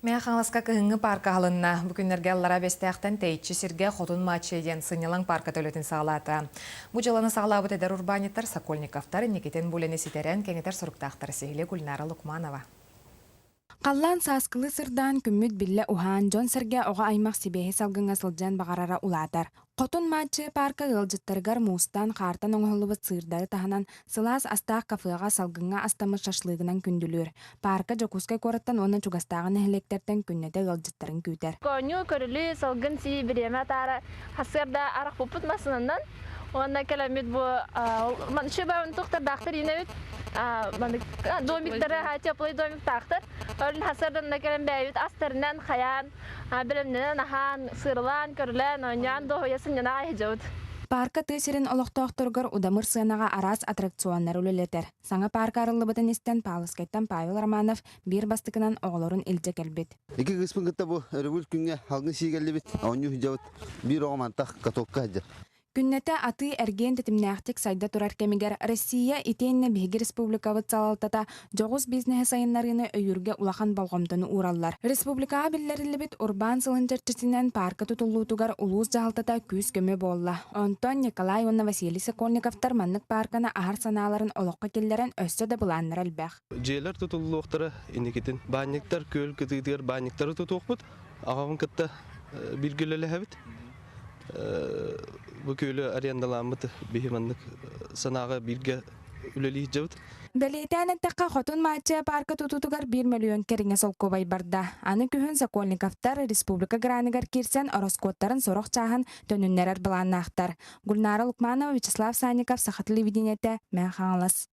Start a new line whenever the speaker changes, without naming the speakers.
Мэҥэ Хаҥаласка кыһыҥҥы паарка аһылынна. Бу күннэргэ Аллараа Бэстээхтэн тэйиччи сиргэ Хотун Мааччыйа диэн сынньалаҥ паарката үлэтин саҕалаата. Бу дьыаланы саҕалаабыт эдэр урбаанньыттар Сокольниковтар инникитин бу үлэни ситэрэн кэҥэтэр соруктаахтар сиһилиэ Гульнара Лукманова.
Халлаан сааскылыы сырдаан, күммүт биллэ уһаан, дьон-сэргэ оҕо-аймах сибиэһэй салгыҥҥа сылдьан баҕарара улаатар. Хотун Мааччы паарка ыалдьыттарыгар муустан, хаартан оҥоһуллубут сыырдары таһынан, сылаас астаах кафеҕа салгыҥҥа астаммыт шашлыгынан күндүлүүр. Паарка Дьокуускай куораттан уонна чугастааҕы нэһилиэктэртэн күннэтэ ыалдьыттарын күүтэр.
Оонньуу, көрүлүү, салгын сии бириэмэ атаара сарсыарда арахпыппыт массыынанан уонна кэлэммит бу шөбөөн тухтардаахтар иинэбит домиктары теплый домиктаахтар Өрүн сарсыарданна кэлэн бэйэбит астарынан хайаан бэлэмнэнэн аһаан, сыырылаан, көрүлээн, оонньоон дуоһуйа сынньана сылдьабыт.
Паарка тыа сирин олохтоохторугар удамыр сыанаҕа араас аттракционнары үлэлэтэр. Саҥа паарка арыллыбытын истэн Павловскайтан Павел Романов биир бастакынан оҕолорун илдьэ кэлбит.
Икки кыыспын кытта бу өрөбүл күҥҥэ алгын сиигэллибит, оонньуу сылдьабыт. Биир оҕом антах катокка сылдьар.
Күннэтэ атыы-эргиэн тэтимнээхтик сайда турар кэмигэр Россия итиэннэ биһиги республикабыт салалтата дьоҕус бизнеһи сайыннарыыны өйүүргэ улахан болҕомтону уураллар. Республикаҕа биллэриллибит Урбаан сылын чэрчитинэн паарка тутуллуутугар улуус дьаһалтата күүс-көмө буолла. Онтон Николай уонна Василий Сокольниковтар маннык паарканы аһар санааларын олоххо киллэрэн өссө да былааннара элбэх.
Дьиэлэр тутуллуохтара инникитин. Баанньыктар күөл кытыытыгар баанньыктары тутуохпут. Аҕабын кытта бииргэ үлэлэһэбит. Бу күөлү арендаламмыт биһи маннык санааҕа бииргэ үлэлии сылдьабыт.
Бэлиэтээн эттэххэ, Хотун Маачча паарка тутуутугар биир мөлүйүөн кэриҥэ солкуобай барда. Аны күһүн Сокольниковтар республика граныгар киирсэн ороскуоттарын сорох чааһын төнүннэрэр былааннаахтар. Гульнара Лукманова, Вячеслав Санников, Саха телевидениетэ, Мэҥэ Хаҥалас.